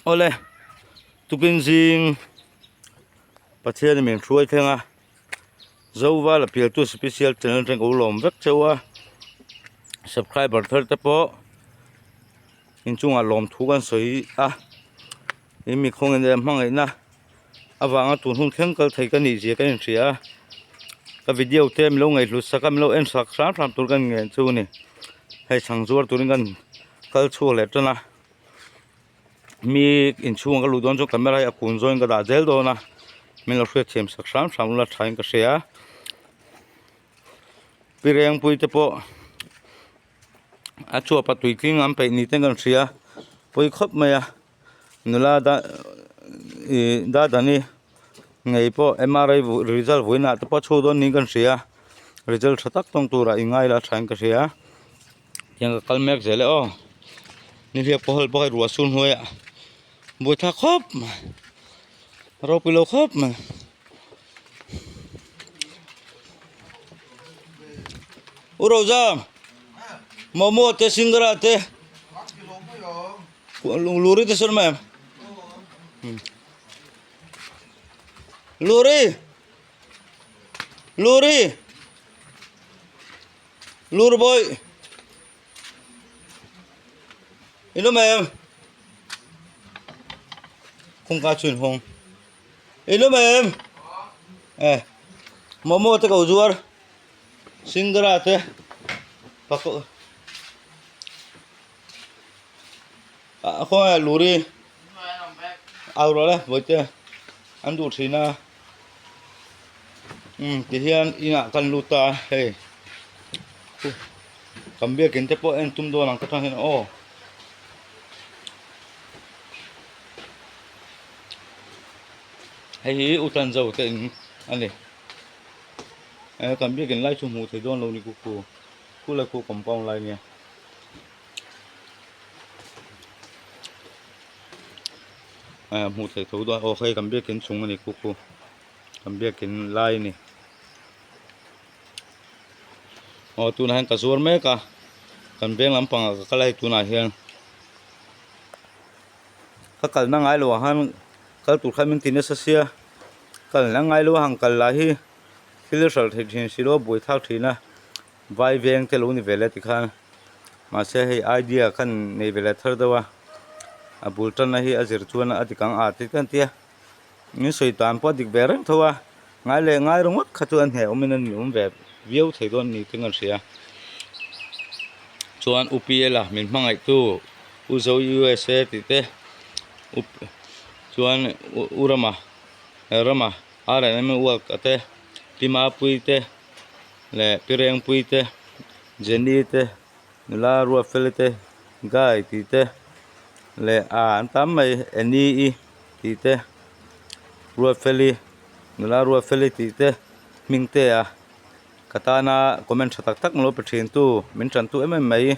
Awle tukin zing Pathian in min hruai thleng a Zovala pialtu special channel atang ka u lawm vek cheu a subscriber thar te pawh inchungah lawmthu kan sawi a in mi khawngin leh hmangaihna avanga tun hun thleng kal thei ka nih zia ka inhria a ka video te milo ngaihhlut sak a milo en sak hram hram tur ka ngen chu a ni hei chhang zuar turin kan kal chhuak leh tan a mi inchhung ah ka luh dawn chuan camera hi a kun zawngin ka dah zel dawn a min lo hriat thiam sak hram hram ula thain ka hria pi rengpui te pawh a chuap a tuitling an peih ni ten kan hria pawi khawp mai a nula da ih dadani ngei pawh M_R_I result vawiinah te pawh a chhuak dawn niin kan hria result tha tak tawng turah i ngai la thain ka hria. Tiang ka kal mek zel e aw nihliap pawh hal bawk a ruah sur hnuaiah buaithlak khawp mai ropui lo khawp mai. U Rozam momo te singara te luri te sawn mai em luri luri. Lur bawi in awm em kawngka chu in hawng in awm em e momo te ko zuar singara te pakhaw ah khawnge luri au rawh le bawihte an duh thin a umm tihian inah kan lut a hei kan biakin te pawh en tum dawn ang ka tang hian aw. Hei hi u Tanzo te in a ni kan biakin lai chu hmuh theih dawn lo ni ku khu khu lai khu compound lai nia. Hmuh theih tho dawn aw hei kan biakin chung a ni khu khu kan biakin lai a ni aw tunah hian ka zuar mek a kan veng lampangah ka kal a hei tunah hian ka kalna ngai loh ah khan kal tur khan min ti nasa sia kalna ngai loh a han kal lah hi thil hralh theih thin si lo a buaithlak thin a. Vai veng te lo ni ve le tikhan mahse hei idea khan nei ve leh thar deuh a a bul tanna hi a zir chuan a dik ang a ti te an tia min sawi tan pawh a dik ve reng tho a ngai leh ngai ringawt kha chu an hneh awmin an awm ve viau thei dawn ni tih kan hria chuan U P L a min hmangaih tu U Zo U S A tih te U chuan U Rama Rama R and M work a te Pi Mapuii te. Leh pi Rengpui te, Jenny te, nula Ruatfeli te, Guy tih te leh ah an tam mai Annie i tih te, Ruatfeli, nula Ruatfeli tih te hming te a ka tana comment tha tak tak min lo pe thin tu min tan tu em em mai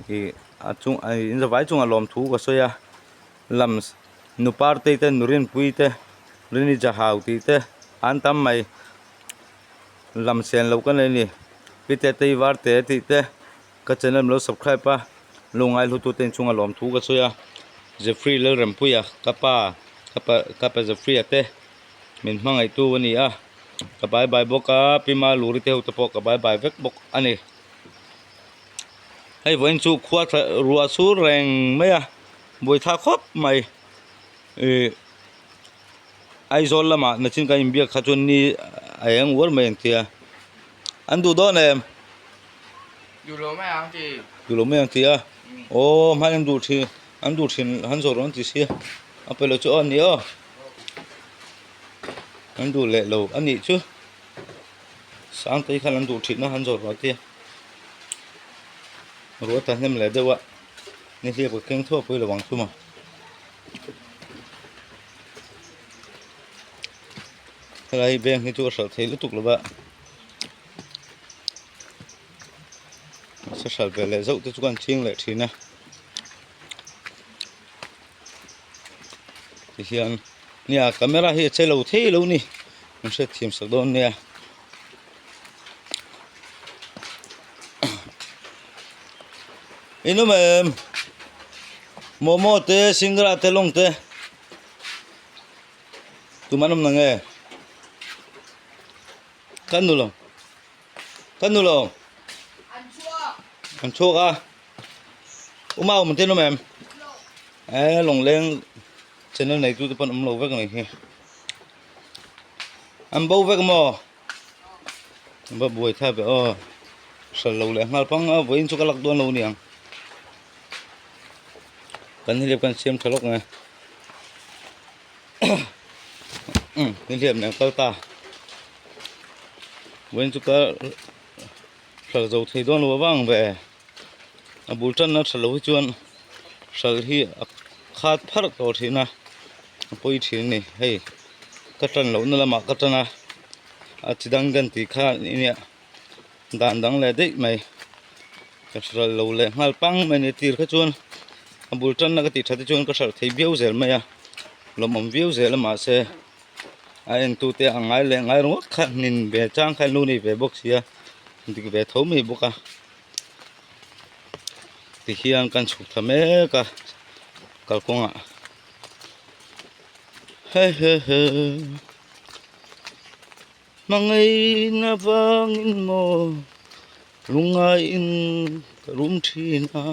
ih a chung in zavai chungah lawmthu ka sawi a lam nu Partei te nu Rinpuii te Rini Jahau tih te an tam mai. Lam sen lo ka nei a ni. Pi Tetei Varte tih te ka channel min lo subscribe a, lungai hlutu te inchhunga lawmthu ka sawi a, Jeffrey Lalrempuia ka pa ka pa ka pa Jeffrey-a te min hmangaihtu a ni a, ka bye bye bawk a, Pi Maluri te ho te pawh ka bye bye vek bawk a ni. Hei vawiin chu khua thla ruah sur reng mai a, buaithlak khawp mai ih. Aizawl lamah nachin kan inbiak kha chuan ni a eng uar mai ang tia an duh dawn em? Duh lo mai ang ti. Duh lo mai ang ti a. Aw hman an duh thin an duh thin han zawh rawh an ti sia a pe lo chu aw a ni aw. An duh leh lo a nih chu Sangtei khan an duh thin a han zawh rawh a tia. Ruah ta hnem leh deuh a nihliap ka keng thuak pawh i lo ang thum a. Helai bank hi chu a hralh thei lutuk lo va mahse hralh ve leh zauh te chu kan ching leh thin a tihian nia camera hi a che lo thei lo ni an hriatthiam sak dawn nia. In awm em? Momo te singra te lawng te tum an awm na nge kan nu lo kan nu lo an chhuak a uma awm te an awm em e lawngleng channel nei tu te pawn awm lo vek a ni hi an bo vek maw va buai thlap e aw hral lo leh nghal pang a vawiin chu ka lak dawn lo aniang. Kan nihliap kan siam tha lawk nge nihliap nen kal ta vawiin chu ka hral zo thei dawn lo avang ve a bul tanna tha lo hi chuan hral hi a khat pharh tawh thin a a pawi thin a ni hei ka tan lohna lamah ka tan a a chi dang kan tih kha nia. Dan dang leh daih mai ka hrilh lo leh nghal pang mai a ni tir kha chuan a bul tanna ka tih that te chuan ka hralh thei viau zel mai a lawmawm viau zel a mahse a en tu te a ngai leh ngai ringawt kha hnin ve chang kha an lo nei ve bawk sia dik ve tho mai bawk a tihian kan chhuk thla mek a kalkawngah he he he. Hmangaihna vangin maw lungaiin ka rum thin a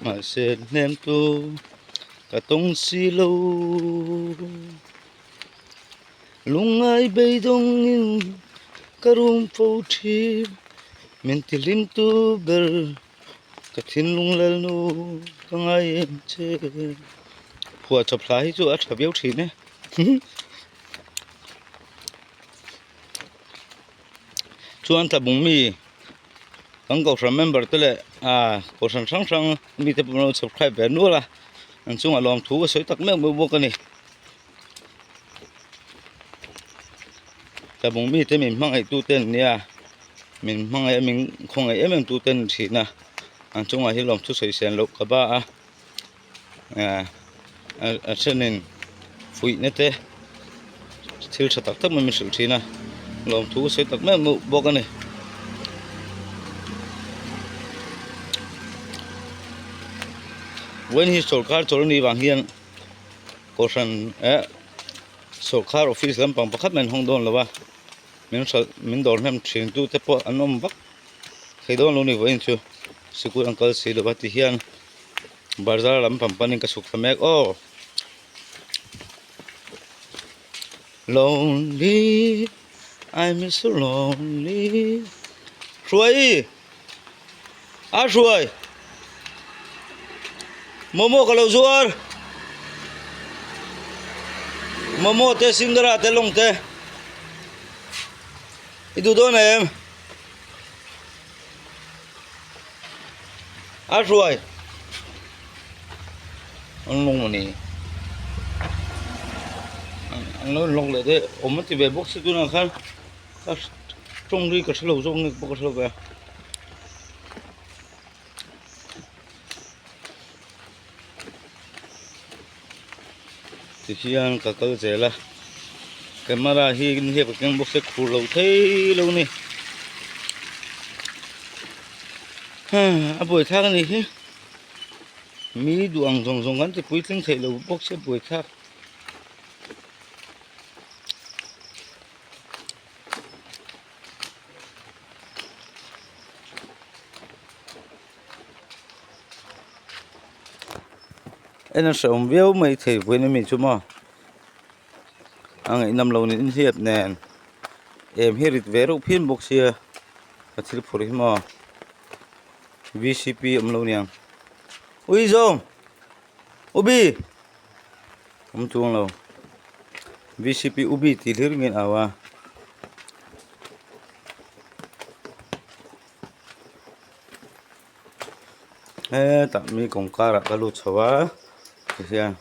mahse hnem tu ka tawng si lo lungai beidawngin ka rum fo thin min ti hlim tu ber ka thinlung lalnu ka ngai em che phuahchawp hla hi chu a tha viau thin e. Chuan tlabung mi kan kohhran member te leh ah kohhran hrang hrang mite pawh an lo subscribe ve nual a an chungah lawmthu a sawi tak meuh meuh bawk a ni tlabung mite min hmangaih tute an nia min hmangaih a min khawngaih em em tute an ni thin a an chungah hian lawmthu sawi sen loh ka ba a. A thenin fuihna te thil tha tak tak mai min hrilh thin a lawmthu ka sawi tak meuh meuh bawk a ni. Vawiin hi sawrkar chawlh anih vang hian kohhran eh sawrkar office lampang pakhat mai an hawng dawn lo a min hralh min dawr hnem thin tu te pawh an awm vak thei dawn lo a ni vawiin chu sikul an kal si lo va ti hian. Bazar lam pang panin ka chhuk thla mek aw lonely I'm so lonely hruai a hruai momo ka lo zuar momo te singara te lawng te i duh dawn em. A hruai an lawng a ni an lo inlawk leh te awm a ti ve bawk si tunah khan ka tawng ri ka hrelo zawk nge pawh ka hrelo ve a. Tihian ka kal zel a camera hi hei ka keng bawk se khur lo thei lo a ni a buaithlak a nih hi mi duh ang zawng zawng kan ti puitling theih lo bawk se buaithlak. En a hrehawm viau mai thei vawiin ami chu maw a ngaihnawm lo niin hliap nen em hi rit ve reuh phian bawk sia ka thil phur hi maw V C P awm lo niang ui zawng ubi awm chuang lo V C P ubi tih hlir nge au a. Hetah mi kawngkar ah ka lut chho a tihian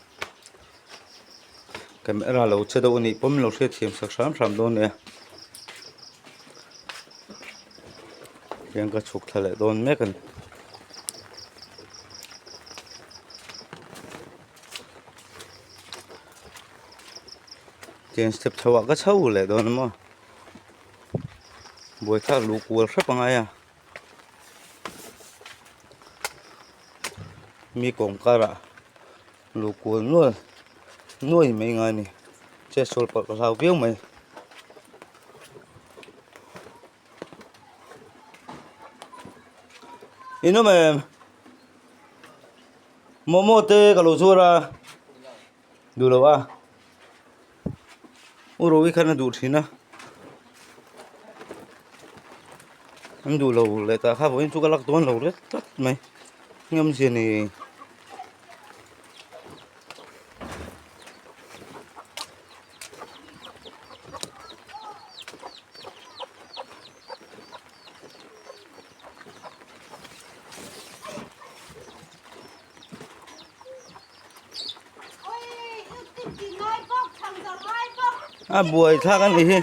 camera lo che deuh anih pawh min lo hriatthiam sak hram hram dawn nia tihian ka chhuk thla leh dawn mek a ni. Tihian step chho ah ka chho leh dawn a maw buaithlak luh kual hrep a ngai a. Mi kawngkarah. Luh kual nual nuai mai ngai a ni chet sual pawh ka hlau viau mai. In awm em? Momo te ka lo zuar a duh lo a u Rovi khan a duh thin a an duh lo leh tah kha vawiin chu ka lak dawn lo ret tlat mai ngawmzia ni. A buai thlak a nih hi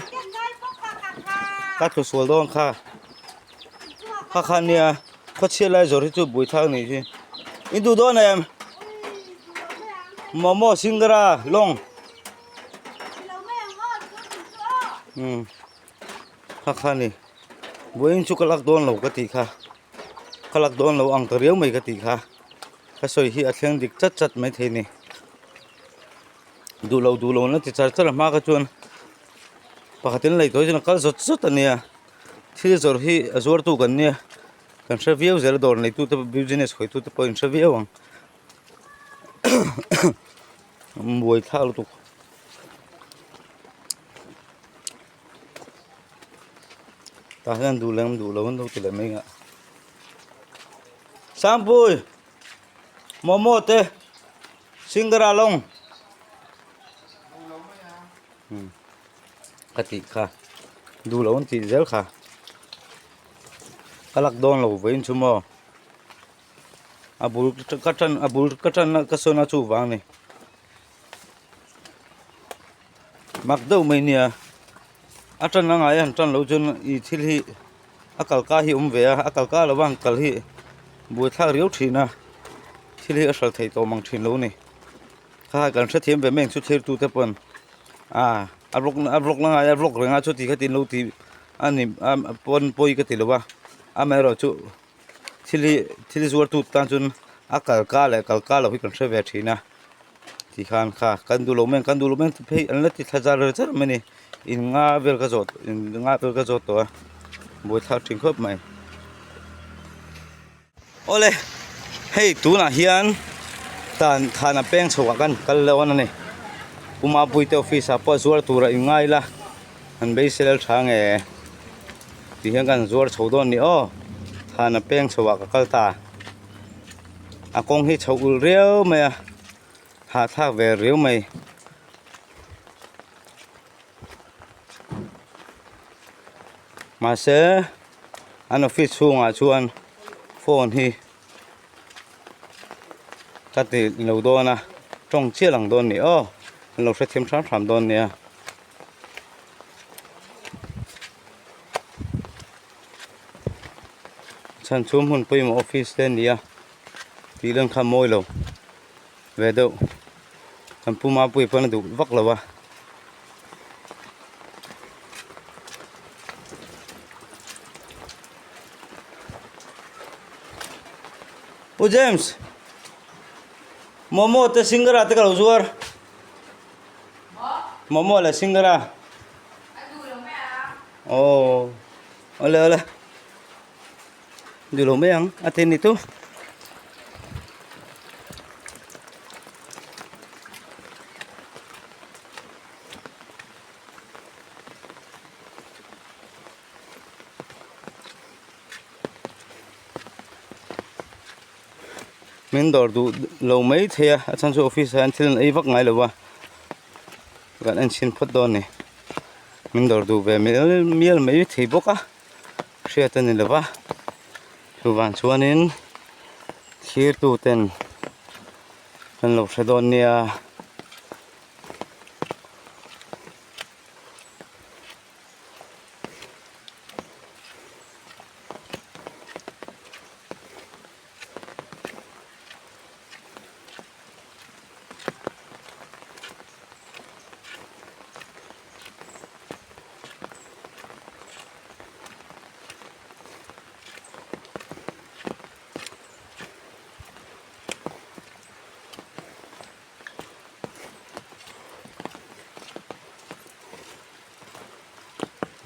ka tlu sual dawn kha kha kha nia khawchhiat lai zawrh hi chu buai thlak a nih hi in duh dawn em momo singara lawng umm kha kha a ni vawiin chu ka lak dawn lo ka tih kha ka lak dawn lo ang ta riau mai ka tih kha ka sawi hi a thleng dik chat chat maithei a ni duh lo duh lo na ti char char a hma kha chuan pakhat in lei tawh hi chuan a kal zawt zawt a nia thil zawrh hi a zuar tu kan nia kan hre viau zel a dawr nei tu te business khawih tu te pawh in hre viau ang buai thlak lutuk. Tah hian duh lem duh lo an lo ti leh mai ngah. Sangpui momo te singara lawng ka tih kha duh lo an tih zel kha ka lak dawn lo vawiin chu maw a bul ka tan a bul ka tan ka sawn a chuvang a ni. Mak deuh mai nia a tan a ngai a han tan loh chuan ih thil hi a kal ka hi a awm ve a a kal ka lo va han kal hi buaithlak riau thin a thil hi a hral theih tawh mang thin lo a ni kha kan hrethiam ve mai ang chu thlir tu te pawn ah a vlog a vlog na ngai a vlog reng a chuti khatin lo ti a ni a pawn pawi ka ti lo va amaherawhchu thil hi thil zuar tu tan chuan a kal ka leh kal ka loh hi kan hre ve thin a tikhan kha kan duh loh mai ang kan duh loh mai ang phei an la ti thla zar zar mai a ni in nga vel ka zawh in nga vel ka zawt tawh a buaithlak thin khawp mai awle hei tunah hian tan thana peng chho ah khan kal dawn a ni Pu Mapuite office ah pawh zuar tur a inngai la an beisei lal tha nge. Ti hian kan zuar chho dawn ni aw thana peng chho ah ka kal ta a kawng hi chho ulh riau mai a hahthlak ve riau mai. Mahse an office chhungah chuan phone hi ka ti lo dawn a tawng chiah lang dawn ni aw an lo hrethiam hram hram dawn nia. Chhan chu hmun pawimawh office te a ni a tih lan kha a mawi lo ve deuh kan pu Mapuii pawn a duh vak lo a. Pu James momo te singara te ka lo zuar. Momo leh singara. Aw awle awle duh lo mai ang a then ni chu. Min dawr duh lo mai thei a a chhan chu office ah hian thil an ei vak ngai lo va kan en chhin phawt dawn a ni min dawr duh ve mial mial mai thei bawk a hriat a ni lo va chuvang chuanin thlir tu ten an lo hre dawn nia.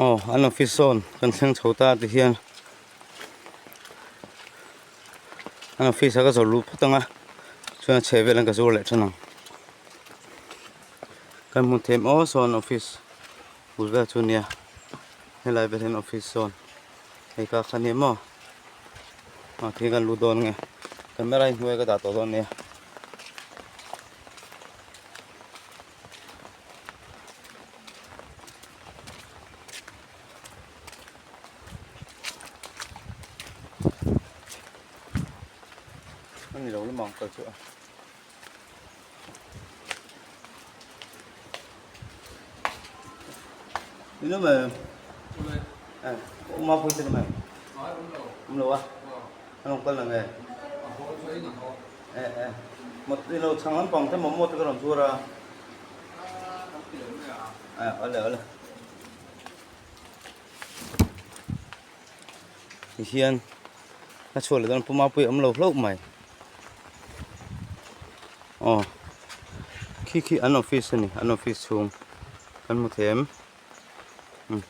Aw an office zawn kan thleng chho ta ti hian an office ah ka zawrh luh phawt ang a chuan a chheh vel an ka zur leh than ang kan hmu them aw sawn office bul vel chu nia helai vel hian office zawn hei kha kha nia maw ah thil kan lut dawn nge camera hi hnuai ka dah tawh dawn nia. A ni lo lamah ang kal chu a. Ino me. Eh, uma pui te me. Um lo a. Anong kal na nge. Eh eh. Mot ilo chang lampang te momo te ka rawn zuar a. Eh, ole ole. Tihian a chhuah leh dawn Pu Mapuia awm lo hlauh mai. Aw khi khi an office a ni an office chhung kan hmu thei em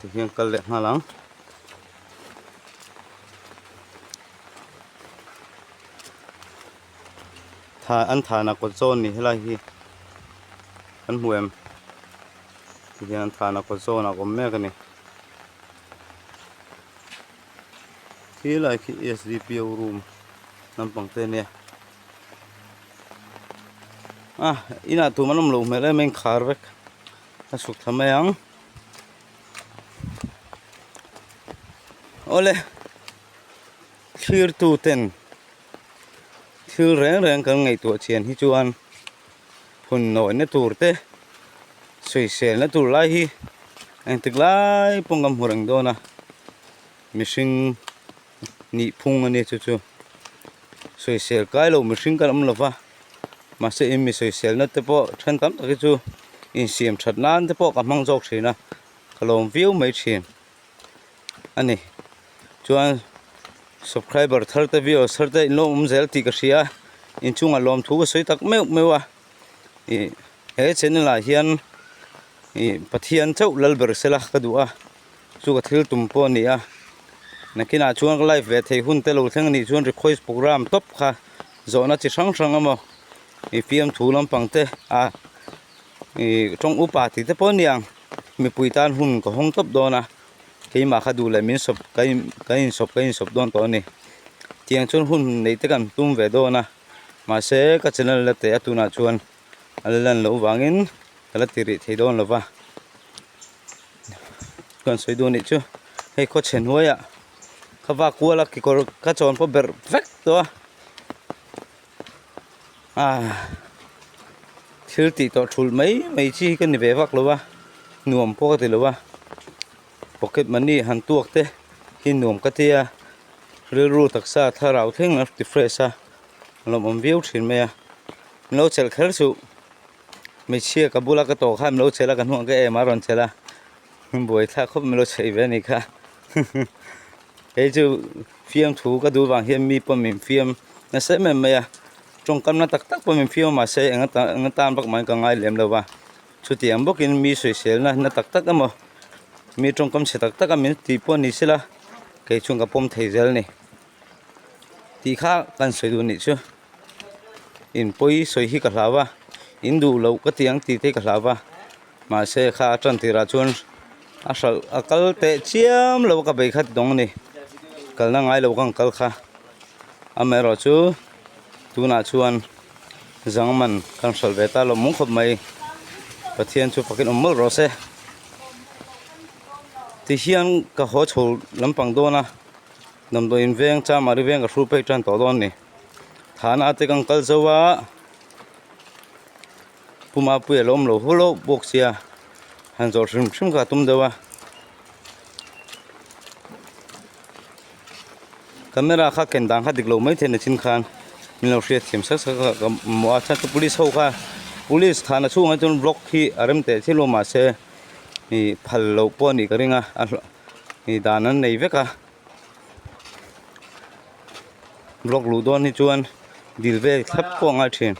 tihian kal leh nghal ang. Tha an thana kawt zawn ni helai hi kan hmu em tihian an thana kawt zawnah a awm mek a ni. Khilai khi S_D_P_O room lampang te ania a inah tum an awm loh hmel em a inkhar vek a chhuk thla mai ang awle thlir tu ten thil reng reng kan ngaihtuah chian hi chuan phun nawihna tur te sawiselna tur lai hi engtik lai pawh kan hmu reng dawn a mihring nih phung a nia chu chu sawisel kai lo mihring kan awm lo va mahse in mi sawiselna te pawh then tam tak hi chu insiam that nan te pawh ka hmang zawk thin a ka lawm viau mai thin a ni chuan subscriber thar te viewers thar te in lo awm zel tih ka hria a inchungah lawmthu ka sawi tak meuh meuh a ih he channel ah hian ih Pathian chauh lal ber sela ka duh a chu ka thil tum pawh a ni a nakinah chuan ka live ve thei hun te lo thleng a nih chuan request program tawp kha zawhna chi hrang hrang emaw ih fiamthu lampang te a ih tawng upa tih te pawh a ni ang mipui tan hun ka hawng tawp dawn a keimah kha duh leh min sawp ka in ka insawp ka insawp dawn tawh a ni tiang chuan hun neih te kan tum ve dawn a mahse ka channel la teh a tunah chuan a la lan loh vangin ka la ti rih thei dawn lo va kan sawi dawn nih chu hei khaw chhe hnuaiah ka vak kual a kekawr ka chawn pawh berh vek tawh a ah thil tih tawh thulh mai mai chi hi ka ni ve vak lo a nuam pawh ka ti lo a pocket money han tuak te hi nuam ka tia rilru taksa thlarau thleng a ti fresh a lawmawm viau thin mai a min lo chelh kher suh hmeichhia ka bula ka tawh khan min lo chelh a ka hnungah ka em a rawn chelh a buaithlak khawp min lo chheih ve a nih kha kei chu fiamthu ka duh vang hian mi pawh min fiam nasa em em mai a tawngkam na tak tak pawh min fiam a mahse eng eng atan vak mai ka ngai lem lo va chutiang bawkin mi sawiselna na tak tak emaw mi tawngkam chhe tak tak a min tih pawh ni sela kei chuan ka pawm thei zel a ni tih kha kan sawi duh nih chu in pawi sawi hi ka hlau a in duh loh ka ti ang tih te hi ka hlau a mahse kha a tan tirah chuan a hralh a kal teh chiam lo a ka bei khat dawng a ni kalna ngai lo kha ang kal kha amaherawh chu tunah chuan zangman kan hralh ve ta lo mawng khawp mai Pathian chu fakin awm mawlh rawh se tihian ka haw chho lampang dawn a damdawiin veng chamari veng ka hru phei tan tawh dawn a ni thana te kan kal zo a Pu Mapuia lo awm lo hu lo bawk sia han zawrh hrim hrim kha a tum deuh a camera kha ken dan kha dik lo mai thei na chin khan min lo hriat thiam sak sak a ka hmuh a chuan chu police ho kha police thahna chhungah chuan vlog hi a rem teh chiah lo mahse ih phal loh pawh a nih ka ring a a hlawh ih dan an nei vek a. Vlog luh dawn hi chuan dil vel thlap pawh a ngai thin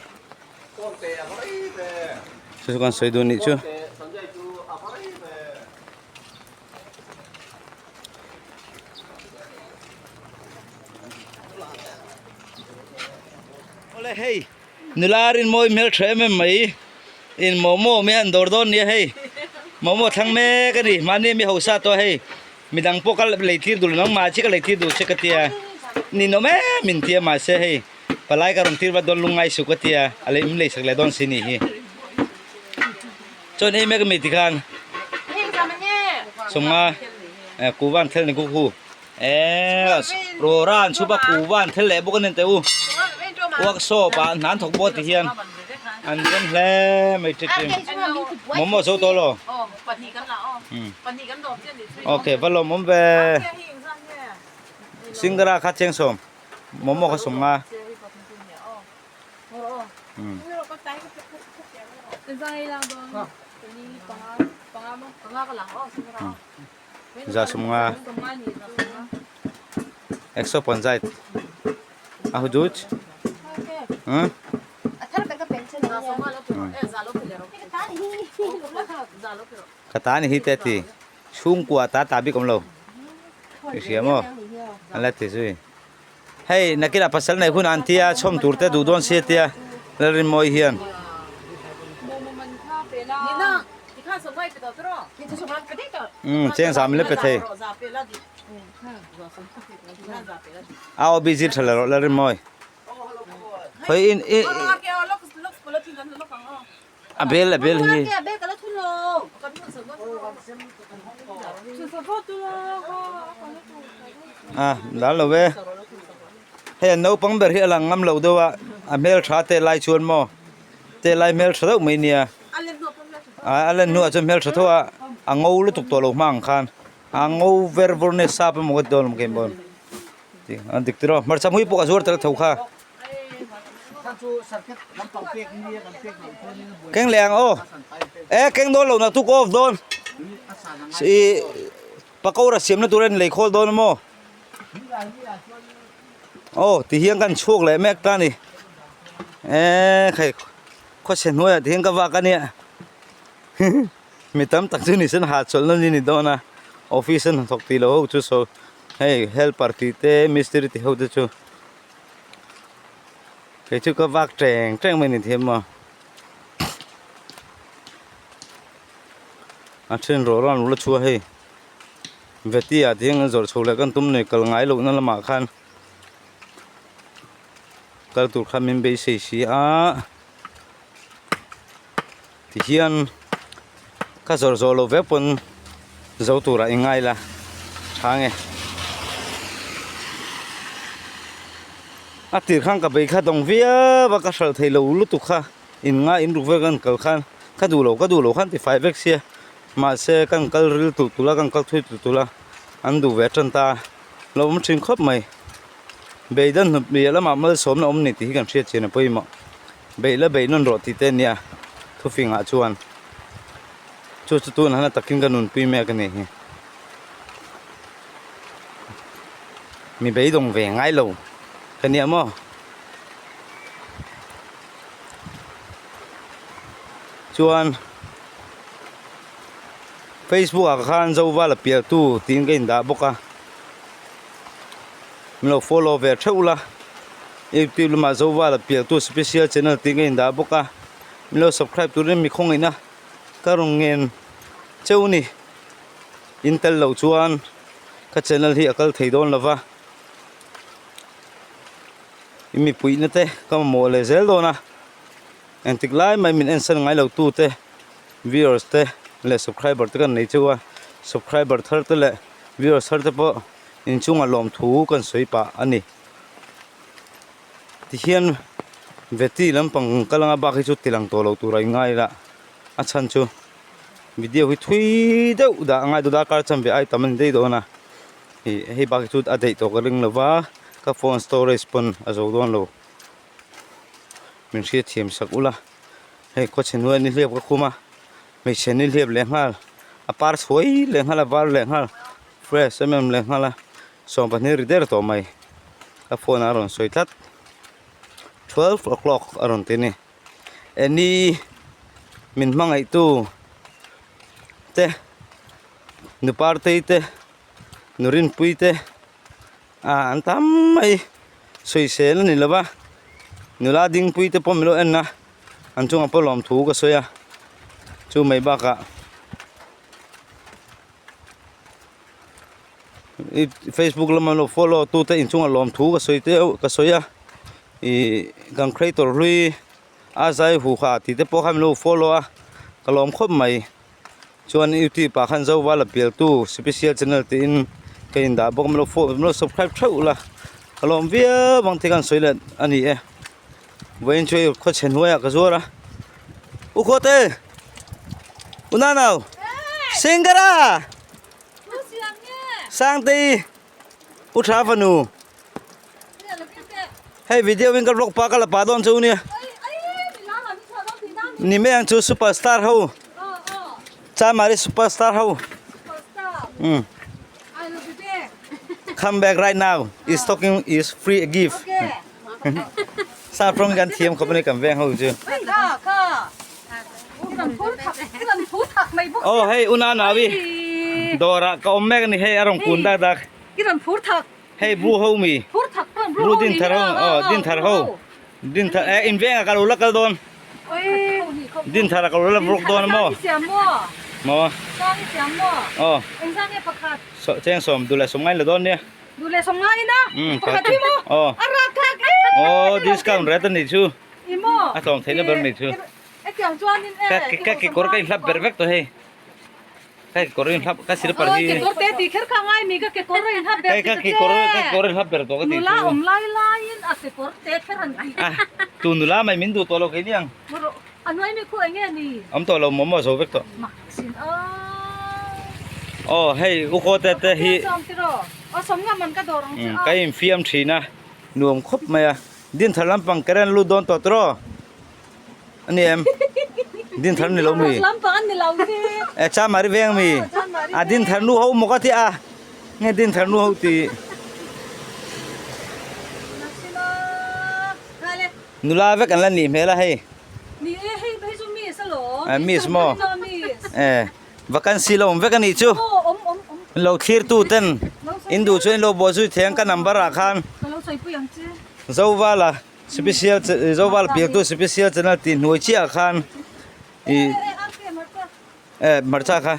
chu chu kan sawi dawn nih chu. Nula rinmawi hmel tha em em mai. In momo mi han dawr dawn nia hei. Momo thlang mek a ni. Mahni mi hausa tawh hei. Midang pawh ka lei tir duh lo nangmah chi ka lei tir duh che ka tia. Ninawm em min tia mahse hei palai ka rawn tir vat dawn lungngai suh ka tia. A lei min lei sak leh dawn si ni hi. Chuan ei mek ami tikhan. Sawmnga kuhva an thel ni khu khu. Eee rawra an chhup a kuhva an thel leh bawk a ni teh u workshop ah hna an thawk bawk ti hian an zawm hle mai ṭi ṭi momo zo tawh lo okay va lawm awm ve singara kha cheng sawm momo kha sawm nga Za sawmnga ekso panchayat a huduj hmm ka ta ni hi te ti chhungkua ta ta bik awm lo i hria maw an la ti zui hei nakinah pasal nei hun an tia chhawm tur te duh dawn sia tia Lalrinmawii hian. Umm cheng zam le pe thei. A aw busy tha le rawh la rim mawi. Hoi in i a bel a bel hi. A dal lo ve. Hei an naupang ber hi a lang ngam lo deuh a a hmel tha te lai chuan maw te lai hmel tha deuh mai nia a lan hnuah chuan hmel tha tho a a ngo lutuk tawh lo hma ang khan a ngo ver vawr nge sap emaw ka ti dawn emaw keimah a dik tiraw hmarcha hmui pawh ka zuar tel tho kha keng leh ang aw e keng dawn lo naktuk off dawn ih pakora siamna tur a in lei khawl dawn emaw. Aw ti hian kan chhuak leh mek ta a ni eee khai khawchhe hnuaiah ti hian ka vak a nia mi tam tak chu ni sen hahchawlh na ni ni dawn a office a hnathawk tih loh ho chu saw hei helper tih te mistiri tih ho te chu kei chu ka vak teng teng mai a ni thiam maw a then rawh ran ula chhuah hei. Veti ah te hian kan zawrh chho leh kan tum nei kal ngai lohna lamah khan kal tur khan min beisei si a tihian ka zawrh zawh loh vek pawn zo turah i ngai la tha nge a tir khan ka bei kha dawng viau a ka hralh thei lo lutuk kha in ngai in ruk vel kan kal khan ka duh lo ka duh lo khan ti fai vek sia. Mahse kan kal ril tulh tulh a kan kal thui tulh tulh a an duh ve tan ta lo awm thin khawp mai. Beidan hnut piah lamah malsawmna awm ni tih hi kan hriat chian a pawimawh. Beih la beih nawn rawh tih te ania thufingah chuan chu chu tunah hian a takin ka nunpui mek a ni hi. Mi beidawng ve ngai lo ka nia maw. Chuan. Facebook ah khan Zoval a pial tu tiin ka indah bawk a min lo follow ve theuh la youtube lamah Zoval a pial tu special channel tiin ka indah bawk a min lo subscribe turin mi khawngaihna ka rawn ngen cheu ni in tel loh chuan ka channel hi a kal thei dawn lova i mipuihna te ka mamawh leh zel dawn a. Engtik lai mai min ensan ngai lo tu te viewers te leh subscriber te kan nei cheu a subscriber thar te leh viewers thar te pawh inchungah lawmthu kan sawi pah a ni tihian veti lampang kal anga bak hi chu tilang tawh lo tur a ingai la a chhan chu video hi thui deuh dah a ngai deuh darkar chanve ai tam a ni daih dawn a ih hei bak hi chu a daih tawh ka ring lo va ka phone storage pawn a zo dawn lo. Min hriatthiam sak ula hei khawchhe hnuai ni hliap ka khum a hmeichhe ni hliap leh nghal a par chhuai leh nghal a var leh nghal fresh em em leh nghal a 12 ri der tawh mai ka phone ah a rawn sawi tlat 12 o'clock a rawn ti a ni eni min hmangaih tu te nu partei te nu rinpui te. Ah an tam mai sawisel a ni lo va. Nula dingpui te pawh min lo en a an chungah pawh lawmthu ka sawi a chu mai bakah facebook lama lo follow tu te inchungah lawmthu ka sawi te ka sawi a ih kan creator hlui a zai hu kha tih te pawh kha min lo follow a ka lawm khawp mai chuan youtube ah khan zoval a pial tu special channel tiin ka in dah bawk a min lo follow min lo subscribe theuh ula ka lawm viau ang te khan sawi leh a ni e vawiin chu hei khawchhe hnuaiah ka zuar a u khawte u nanau singara sangtei u tha fanu hei video in ka vlog pa ka la pa dawn chu nia ni mai ang chu superstar ho chamari superstar ho um come back right now is talking is free a gift Saprawn kan thiam khawp a ni kan veng ho chu. Aw hei una nawi dawrah ka awm mek a ni hei a rawn kun dak dak. Hei bu ho mi bu din thar ho aw din thar ho din thar eh in vengah ka lo la kal dawn din thar ah ka lo la vlog dawn a maw maw aw cheng sawm duh leh sawm ngain la dawn nia. Duh leh sawm ngai ina pakhat hi maw a rak thlak em Aw discount rate a nih chu i maw a tlawm theihna ber a nih chu hetiang chuanin e ka ka kekawr ka inhlap ber vek tawh hei ka kekawr inhlap ka silper hi kekawr te tih kher kha ngai mi ka kekawr a inhlap ber hei ka kekawr ka kekawr inhlap ber tawh ka tih chu nula awm lai laiin a kekawr te kher an ti a tu nula mai min duh tawh lo kei niang A hnuai mi khu eng nge ni? Awm tawh lo maw maw zo vek tawh. Mak sin a. Aw hei u khaw te te hi. Sawm tiraw. Aw sawm ngam an ka dawr ang che a. Ka infiam thin a nuam khawp mai a. Dinthar lampang current lut dawn tawh tiraw? A ni em? Dinthar ni lo mi? Dinthar lampang an ni lo mi. E Chamari veng mi. A dinthar nu ho maw ka ti a. Nge dinthar nu ho ti. Mak sin a. Kha le. Nula vek an la nih hmel a hei. Ni e hei hei chu miss alawm. Eh miss maw? Eh vacancy lo awm vek a nih chu. Aw awm awm awm. Lo thlir tu ten in duh chuan in lo buah zui thei ang ka number ah khan. Ka lo sawi pui ang che. Zovala special Zovala pialtu special channel tih hnuai chiah ah khan ih eh hmarcha kha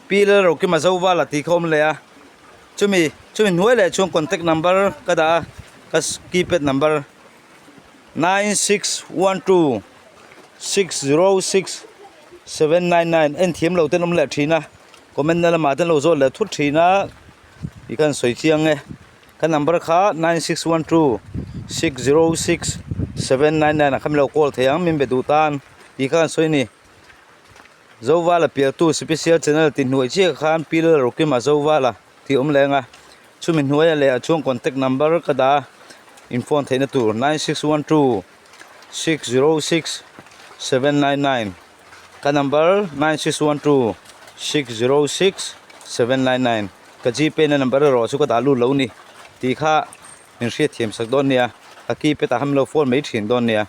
Pi Lalrokima Zovala tih kha awm leh a chumi chumi hnuai leh chuan contact number ka dah a ka keypad number. 9612606799 en thiam lo ten awm leh thin a comment na lamah ten lo zawt leh thut thin a ti khan sawi chiang e ka number kha 9612606799 ah kha min lo call thei ang min be duh tan tih kha kan sawi a ni Zovala pialtu special channel tih hnuai chiah khan Pi Lalrokima Zovala. Tih awm leng a, chumi hnuaia leh a chuang contact number ka dah a, in phone theihna tur 9612606799 ka number 9612606799 ka gpay na number erawh chu ka dah lut lo ni tih kha min hriat thiam sak dawn nia, ka keypad ah khan min lo phone mai thin dawn nia.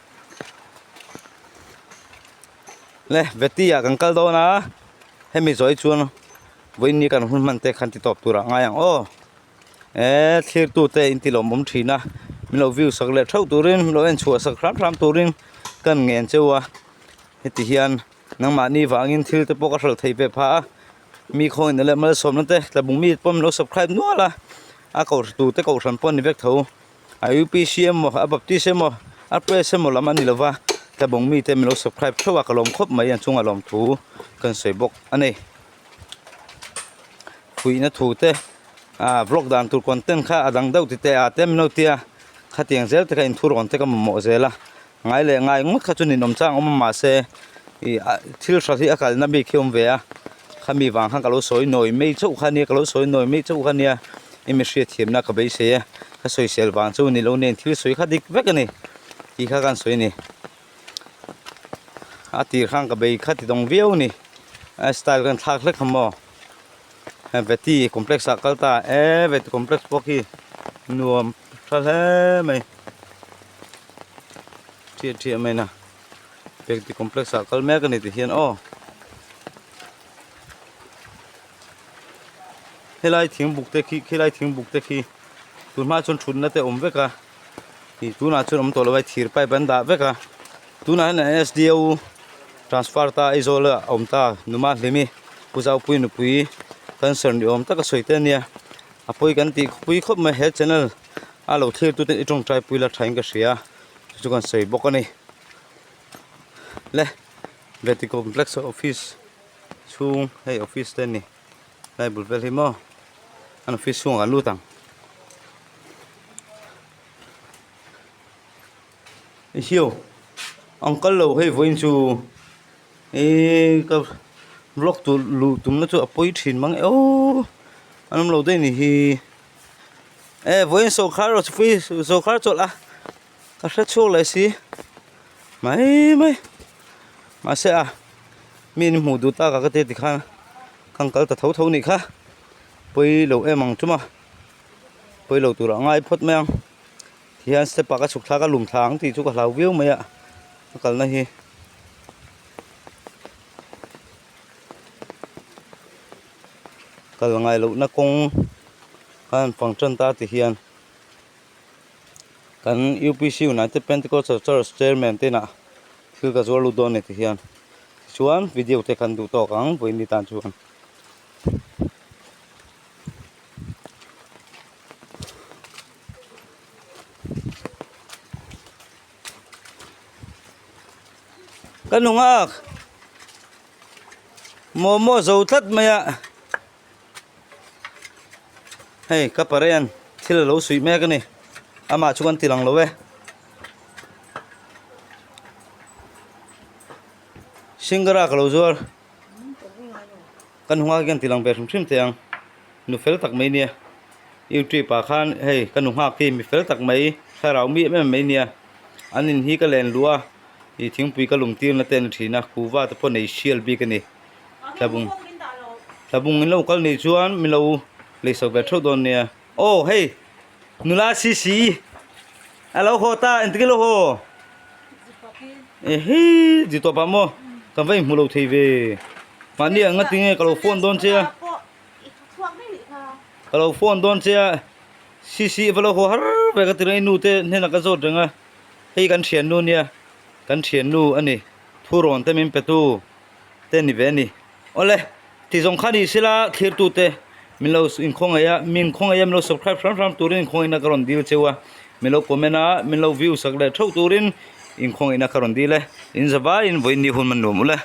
Le veti ah kan kal dawn a, hemi zawih chuan. Vawiin ni kan hun hman te khan ti tawp turah ngai ang aw eh thlir tu te in ti lawmawm thin a min lo view sak leh theuh turin min lo en chhuah sak hram hram turin kan ngen cheu a heti hian nangmahni vangin thil te pawh ka hralh thei ve phah a mi khawngin leh malsawmna te tlabung mi pawh min lo subscribe nual a a kohhran tu te kohhran pawh a ni vek tho a upc emaw a baptist emaw a press emaw lam a ni lova tlabung mi te min lo subscribe theuh a ka lawm khawp mai an chungah lawmthu kan sawi bawk a ni. Fuihna thu te ah vlog dan tur content kha a dang deuh ti teh ah te min lo tia khatiang zel te kha inthurawn te ka mamawh zel a ngai leh ngai ngawt kha chu ninawm chang awm a mahse ih ah thil hra hi a kalna bik hi a awm ve a khami vang khan ka lo sawi nawi mai chauh kha nia ka lo sawi nawi mai chauh kha nia i mi hriatthiamna ka beisei a ka sawisel vang chu ni lo nen thil sawi kha dik vek a ni tih kha kan sawi a ni. A tir khan ka bei kha ti dawng viau a ni a style khan thlak hlek kha maw veti complex ah kal ta e veti complex pawh khi nuam tha hle mai ṭhiah ṭhiah mai na veti complex ah kal mek a ni ti hian aw helai thingbuk te khi khilai thingbuk te khi tunhma chuan thutna te awm vek a. Ih tunah chuan awm tawh lo a thir pipe an dah vek a tunah hian SDO transfer ta Aizawl ah a awm ta numa hlimi Pu Zaupui nupui cancer ni awm taka sawi te ania a pawi kan tih pui khawp mai he channel a lo thlir tute i tawngtai pui la tha in ka hria chu chu kan sawi bawk a ni le Vety complex office chhung hei office te a ni. Lai bul vel hi maw an office chhungah kan lut ang ehiau ang kal lo hei vawiin chu ihh ka vlog tur luh tumna chu a pawi thin mang e aww an awm lo daih ni hi e vawiin sawrkhar sawrkhar chawlh a ka hre chhuak leh si mai mai mahse a mi in hmuh duh tak a ka ti tikhan ka kal ta tho tho nih kha pawi lo em ang chuma pawi lo tur a ngai phawt mai ang tihian step ah ka chhuk thlak a lum thla ang tih chu ka hlau viau mai a ka kalna hi. Kal ngai lohna kawng a han fang tan ta ti hian. Kan UPC United Pentecostal Church Chairman te inah thil ka zuar lut dawn a ni ti hian tichuan video te kan duh tawk ang vawiin ni tan chuan. Ka nungak momo zo tlat mai a. Hei ka paren thil alo suih mek a ni amah chu kan ti lang lo e singara ka lo zuar kan hunga hian ti lang ve hrim hrim thei ang nu fel tak mai nia youtube ah khan hei ka nu nghak hi mi fel tak mai thlarau mi em em mai nia an in hi ka len luh a ih thingpui ka lum tir na te a ni thin a kuhva te pawh nei sial bik a ni. Tlabung Tlabung in lo kal nih chuan min lo lei sak ve theuh dawn nia. Aw hei nula CC a lo haw ta engtin nge lo haw? Ehe ji tawp ah maw kan va inhmu lo thei ve. Mahni ang nga tinge ka lo phone dawn che a. Ka lo phone dawn che a CC va lo haw har ve ka ti reng a i nu te hnenah ka zawt reng a hei kan thiannu nia kan thiannu a ni thurawn te min pe tu. te ni ve a ni. Awle, ti zawng kha ni sela thlirtute min lo inkhawngaih a, min khawngaih a min lo subscribe hram hram turin inkhawngaihna ka rawn dil cheu a, min lo comment a, min lo view sak leh theuh turin inkhawngaihna ka rawn dil e. In zavaiin vawiin ni hun man nuam ule.